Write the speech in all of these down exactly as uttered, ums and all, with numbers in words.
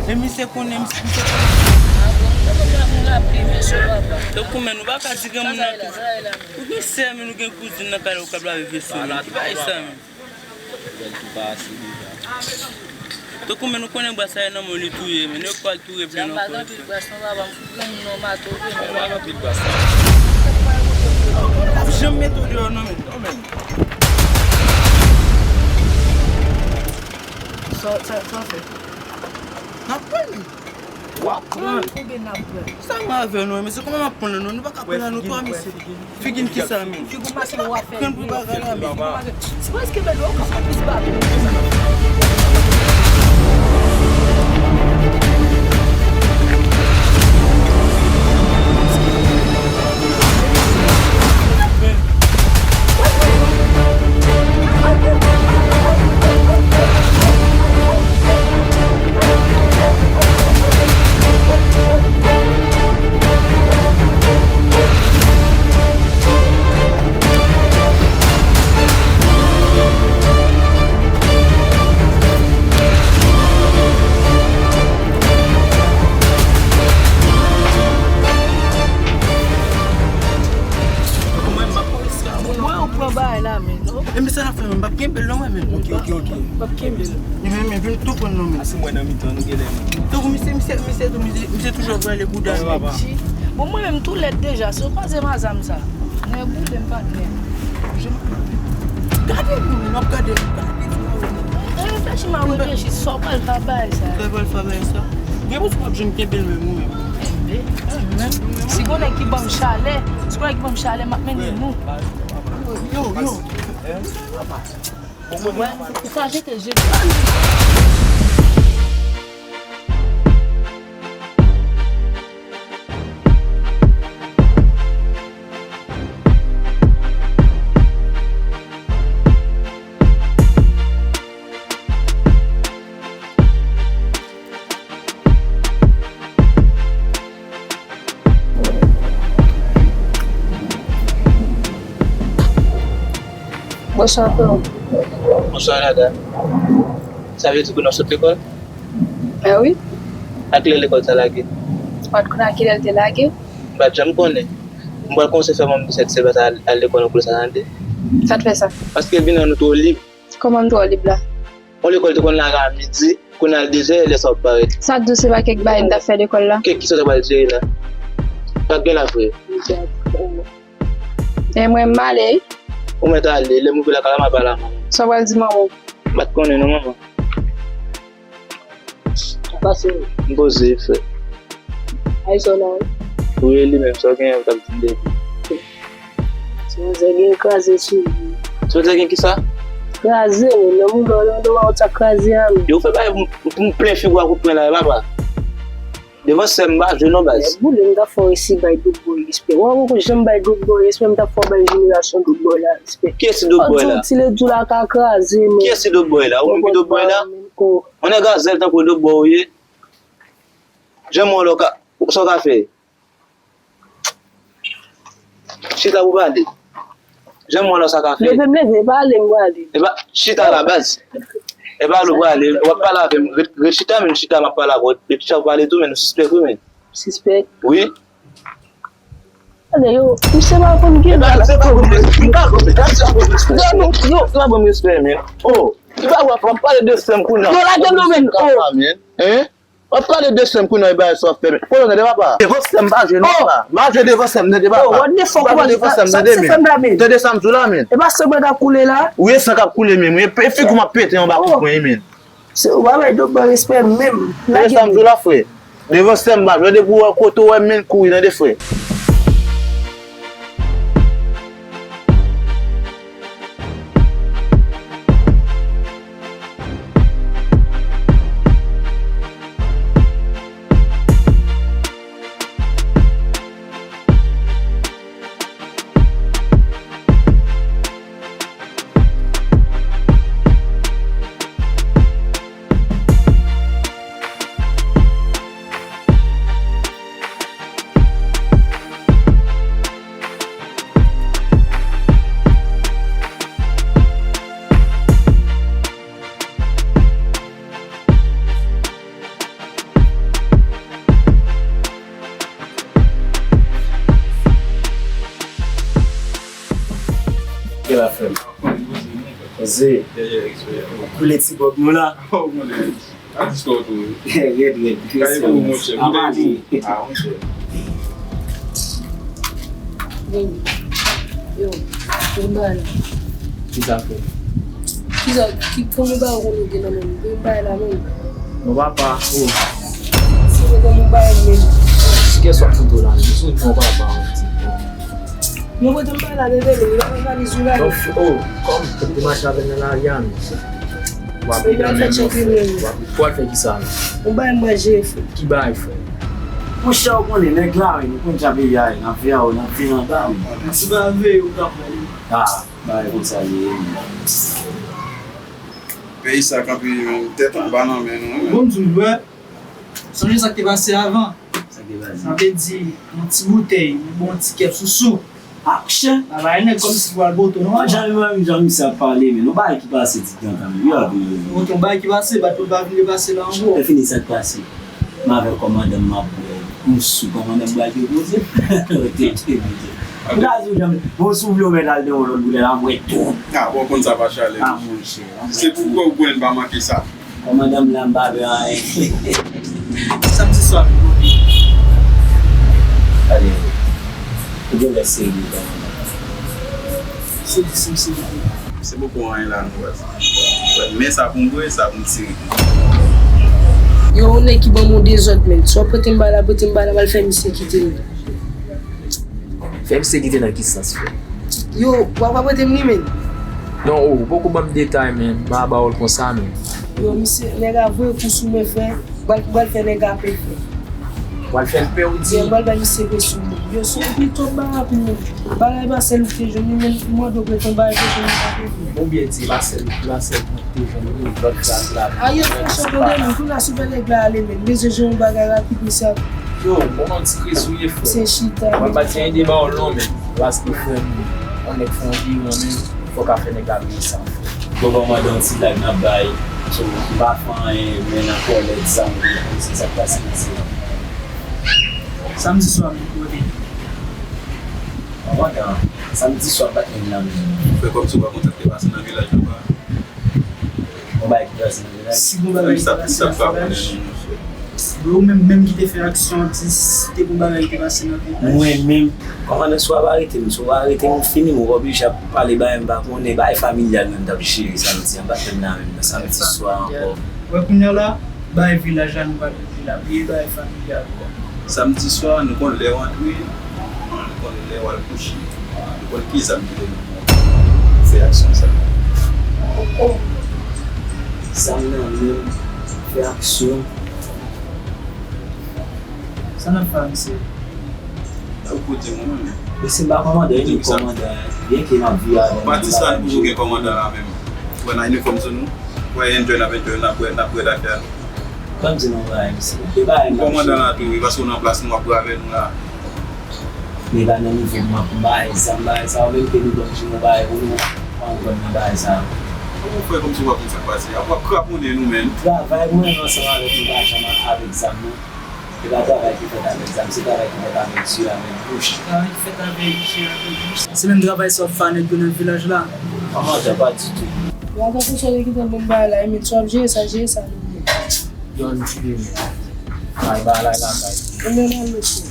E misye konnen, misye, misye konnen. Tankou men, nou pa ka di gen moun nan tou. Ou gen sè, men nou gen kouzin nan kay la, ou k ap lave veso, men. Ki bagay sa, men? Tankou men, nou konnen bras sa e nan men li touye, men nou pa touye plen ankò. Janm mete w deyò non, men. Non, men. Sa, sa, sa w fè? N ap pran li. W ap pran. Ou gen n ap pran. Sa m avè nou, mesye, kòman m ap pran nou? Nou pa ka pran nou twa, mesye. Figi n kisa, men? Figi w mache w ap fè. Pran pou bagay la, men. Se prèske bèl, ou ka fè plis bagay. Mwen, ou pran bagay la, men, non? E men sa n ap fè, men m p ap kenbe l non, mwen, men. Ok, ok, ok. M p ap kenbe l. Men, men, men, vin tou pran non, men. Ase mwen nan mitan, nou genlè, men. Donk, misye, misye, misye, misye, misye toujou ap rale bouda, men. Bon, mwen menm tou lèd deja, si w kwaze m a zam sa. Nèg boule m, patnè. Gade m, men, m ap gade m, gade m. Reflechi, m a reflechi, sa w pral fè a bagay sa? Sa w pral fè a bagay sa? Gen moun ki p ap janm kenbe l menm, ou menm. Kenbe? Si gon nèg ki ban m chalè, si gon nèg ki ban m chalè, m ap mennen nou. Yo, yo. Ou pa jete je. Bonswa, frè m. Bonswa, Nada. Sa vle di ke nou sot lekòl? Ah wi. A kilè lekòl sa lage? M pa t konn a kilè l te lage. M pa t janm konnen. M pral kòmanse fè manm disèt se pa sa al, al lekòl nan koulè sa tande. Sa t fè sa? Paske vin an nou twò lib. Kòman m twò lib la? On lekòl te konn lage a midi, kounye a l dezè, lè sa w ap parèt. Sa k di w se pa kèk bagay m t ap fè lekòl la? Kèk kisa w ta pral jere la? Pa gen la, frè. E mwen, m ale wi. Ou mèt ale, lè m rive lakay la, m a pale a manman. Sa w pral di manman w? M pa t konnen non, manman. Sa pase wi. M poze, frè. Ay, sa w la wi. Wi, li menm, sa w genyen, ou t ap di m depi. Ti manzè gen kraze sou li. Ti manzè gen kisa? Kraze, men, nan moman, nan moman, sa kraze a, men. Yo, fè bagay pou m, pou m plen figi w a kout pwen la, papa. Devan sè m, m pa jwe non, baz. Boule, m ta fè w resi bay Dope Boy respè. Ou wè, ou poko janm bay Dope Boy respè, m ta fè w bay jenerasyon Dope Boy la respè. Kiyès ki Dope Boy la? Ti ledou la ka kraze, men. Kiyès ki Dope Boy la? Ou menm ki Dope Boy la? On nèg a zèl tankou Dope Boy ou ye? Jan mwen lò ka, sa w ka fè? Chita pou pale. Jan mwen lò sa ka fè? Leve m leve, pale m pale. E pa, chita la, baz. E pa lou pale, w ap pale avè m. Ret, ret chita, men chita, m ap pale avè w. Ret chita pou pale tou, men nou sispèk wi, men. Sispèk? Wi. Tande yo, misye pa konn gen. E pa, se pa bon, m pa bon, se pa bon respè, men. Oh, se pa bon, w ap pale de sè m kounye a. Yo, lage non, men. Oh. Hein? W ap pale de sè m kounye a, e bagay sa w ap fè, men. Kolonèl, e papa. Devan sè m, pa jwe non, papa. M pa jwe devan sè m, tande, papa. Oh, what the fuck, pa jwe devan sè m, tande, men. Tande sa m di w la, men. Tande sa m di w la, men. E pa sè mwen k ap koule la? Wi, e san k ap koule, men. E figi w m ap pete anba kout pwen, men. Se ou pa bay Dope Boy respè menm. Tande sa m di w la, frè. Devan sè m, pa jwe, depi w wè kote w wè m, men, kouri, tande, frè. Koule ti bòb nou la. Ap diskò tou wi. Rèd, rèd. Kay pou monchè. Apa li? Ah, monchè. Yo, yo, bay la. Ki sa fè? Ki sa, ki konbyen bagay ou konnen gen nan men m? Bay la menm. Non, papa, oh. Si mwen konn ou bay menm. Kiyès w ap fout la? Jis ou non, papa. Mwen kote m bay la, bebe, men li pa nan valiz ou la. Non, oh, kòm te mache avè l nan lari a, men. W ap li nan men mwen, frè. W ap li. Pou al fè kisa la? Ou bay manje, frè. Ki bay, frè? Monchè, ou konnen nèg la, wi, nou konn jan peyi a ye, n ap veye anwo, n ap veye anba, wi. Ti bave, ou ka pran li. Ah, bagay konsa li ye, wi. Peyi sa kanpe, men, tèt anba nan men nou, wi. Bon, m di w, wè. Sonje sa k te pase avan. Sa k te pase? Sa vle di, yon ti boutèy, yon bon ti kèp sousou. Ah, chè. Sa bay nèg kòmsi pou al bote w, non. Jan, jan, jan misye ap pale, men yon bagay ki pase ti tan kanmenm. Yo ap vin. Oke, yon bagay ki pase, bat pou l pa vin repase la ankò. Lè fini sa k pase. M avè kòmandan m ap bwè. M sou kòmandan m pral depoze. Oke, oke, oke. M ka di w jan, bon, si w vle w mèt al nan yon lòt boutèy la, m bwè tou. Ah, bon, konn sa pa chale. Ah, monchè. Se pou kò w bwè, n pa manke sa. Kòmandan m la, m pa bwè anyen. Samdi swa, m kote. Gade, ou gen lè serye, kòmandan. Se di si m serye. Se poko anyen la, nou wè. Men sa pou m bwè, sa pou m tire. Yo, yon nèg ki ban m yon dezòd, men. Si w ap prete m bagay la, prete m bagay la, m al fè misye kite m. Fè misye kite nan ki sans, frè? Yo, w ap prete m li, men. Non, oh, ou poko ban m detay, men. M pa ba w l konsa, men. Yo, misye, nèg a voye kou sou mwen, frè. Pral, pral fè nèg a pè, frè. Pral fè l pè, ou di? Yo, pral bay misye presyon, men. Yo, se yon pito bagay pou mwen. Bagay pa sèl ou te jwenn li, men m mande w prete yon bagay, prete yon bagay, prete yon bagay. Ou byen di, pa sèl ou, pa sèl ou. Te jwenn li lòt fraz la. Ayo, frè, chòt, tande m, kounye a si w fè nèg la ale, men. M bezwen jwenn yon bagay rapid, mesye ap. Yo, bon, yon ti kriz ou ye, frè. Se chita. Mwen pa t gen ide ba w non, men. Paske, frè m, yon nèg fè yon viwon, men, fòk a fè nèg la peye sa, frè. Bon, kòmandan, yon ti blag n ap bay. So, m pa fè anyen, men nan kòlèt sa, m konn se sa k pase isi a. Samdi swa, m kote. Kòmandan, samdi swa, m pa t menm nan men. Fè kòmsi w pa konn sa k te pase nan vilaj la, pa. Gon bagay ki pase nan vilaj. Si gon bagay ki pase nan vilaj. Yo menm, menm ki te fè aksyon an, di si te gon bagay ki te pase nan vilaj. Mwen menm, kòmandan, si w ap arete m, si w arete m, fini, mwen oblije ap pale bagay m pa konnen, bagay familyal menm t ap jere samdi an, m pa t menm nan menm nan samdi swa ankò. Wè kounye a la, bagay vilaj la nou pral regle la, bliye bagay familyal. Samdi swa, nou konn lè w antre, nou konn lè w al kouche, nou konn ki zam ki te nan men w pou fè aksyon sa. Oh, oh. Zam nan men m, fè aksyon. Sa n ap fè a, mesye? Ou kote mwen menm? Mesye, m pa kòmandan, e nou kòmandan, byenke m ap viv avè nou. Pati sa, nou toujou gen kòmandan la menm. Wè, nan inifòm sou nou. Wè, enjoy, n ap enjoy, n ap bwè, n ap bwè lakay nou. Ban m di nou yon bagay, mesye. E bagay m ap jere. Kòmandan la tou, wi, paske w nan plas nou, w ap bwè avè nou la. Men pa nan nivo m ap bay zam, bagay sa yo, menm ke nou ban m jere yon bagay pou nou, pa antre nan bagay sa yo. Kòman w fè kòmsi w pa konn sa k pase a? W ap kraponnen nou, menn. Travay mwen ansanm avèk nou pa janm avèk zam, non. Se pa travay ki fèt avèk zam, se travay ki fèt avèk zye, avèk bouch. Travay ki fèt avèk zye, avèk bouch. Se menm travay sa w ap fè a nèg yo nan vilaj la. Kòmandan, pa ditou. Yo, atò, konsa yo kite bon bagay la, men si w ap jere sa, jere sa, non. Yo, ann tire, men. Al bagay lakay. Ann al, mesye.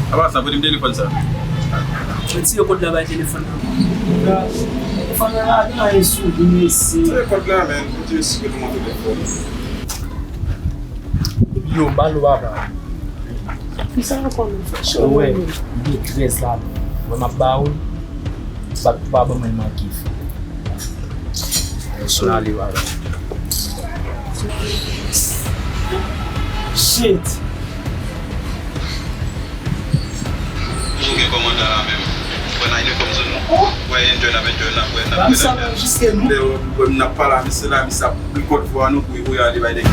Apa sa, pote m telefòn sa. Retire kòd la bay telefòn nan. Telefòn nan la, gen anyen sou li, mesye. Tire kòd la, men. Pote mesye, pote m telefòn. Yo, ba l ou pa ba. Kisa ankò, men? Fè cho. Ou wè, men. Detrès la, men. Wè, m ap ba ou l. Bat pou pa ban mwen manke, frè. Ann ale, baba. Shit. Ou gen kòmandan la menm. Wè, nan inifòm sou nou. Wè, enjoy, n ap enjoy, n ap bwè, n ap bwè lakay nou. Lè w wè m n ap pale a misye la, misye ap rekòd vwa nou pou li voye ale bay nèg.